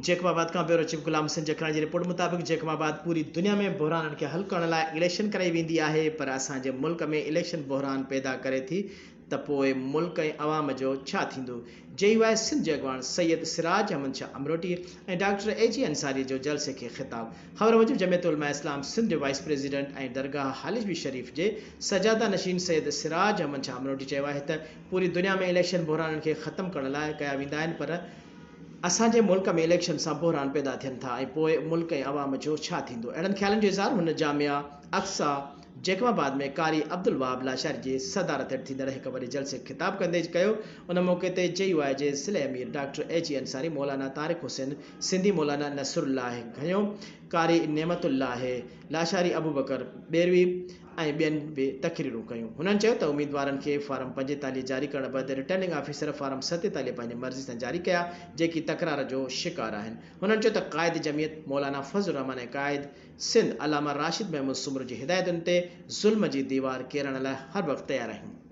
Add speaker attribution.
Speaker 1: Jacob آباد کان bureau chief Ghulam Hussain Jakhrani جي رپورٽ مطابق جيڪب آباد پوري دنيا ۾ بحرانن کي حل ڪرڻ لاء اليڪشن ڪرائي ويندي آهي پر اسان جي ملڪ ۾ اليڪشن بحران پيدا ڪري ٿي ته پوء ملڪ ۽ عوام جو ڇا ٿيندو؟ جي يو آء سنڌ جي اڳواڻ سيد سراج احمد شاهه امروٽي ۽ ڊاڪٽر اي جي انصاري جو جلسي کي خطاب خبر موجب جمعيت علماء اسلام سنڌ جي وائيس پريزيڊنٽ ۽ درگاهه هاليجوي شريف جي سجاده نشين سيد سراج احمد شاهه امروٽي چيو آهي ته پوري دنيا ۾ اليڪشن بحرانن کي ختم ڪرڻ لاء ڪيا ويندا آهن پر اسان جي ملڪ ۾ اليڪشن سان بحران پيدا ٿين ٿا ۽ پوء ملڪ ۽ عوام جو ڇا ٿيندو؟ اهڙن خيالن جو اظهار هن جامعه اقصيٰ جيڪب آباد ۾ قاري عبدالوهاب لاشاري جي صدارت هيٺ ٿيندڙ هڪ وڏي جلسي کي خطاب ڪندي ڪيو. ان موقعي تي جي يو آء جي ضلعي امير ڊاڪٽر اي جي انصاري، مولانا طارق حسين سنڌي، مولانا نصرالله گهنيو، قاري نعمت الله لاشاري، ابوبڪر ٻيروي، ۽ ٻين به تقريرون ڪيون. هنن چيو ته اميدوارن کي فارم 45 جاري ڪرڻ بعد رٽرننگ آفيسر فارم 47 پنهنجي مرضي سان جاري ڪيا جيڪي تڪرار جو شڪار آهن. هنن چيو ته قائد جمعيت مولانا فضل الرحمان ۽ قائد سنڌ علامه راشد محمود سومرو جي هدايتن تي ظلم جي ديوار ڪيرائڻ لاء هر وقت تيار آهيون.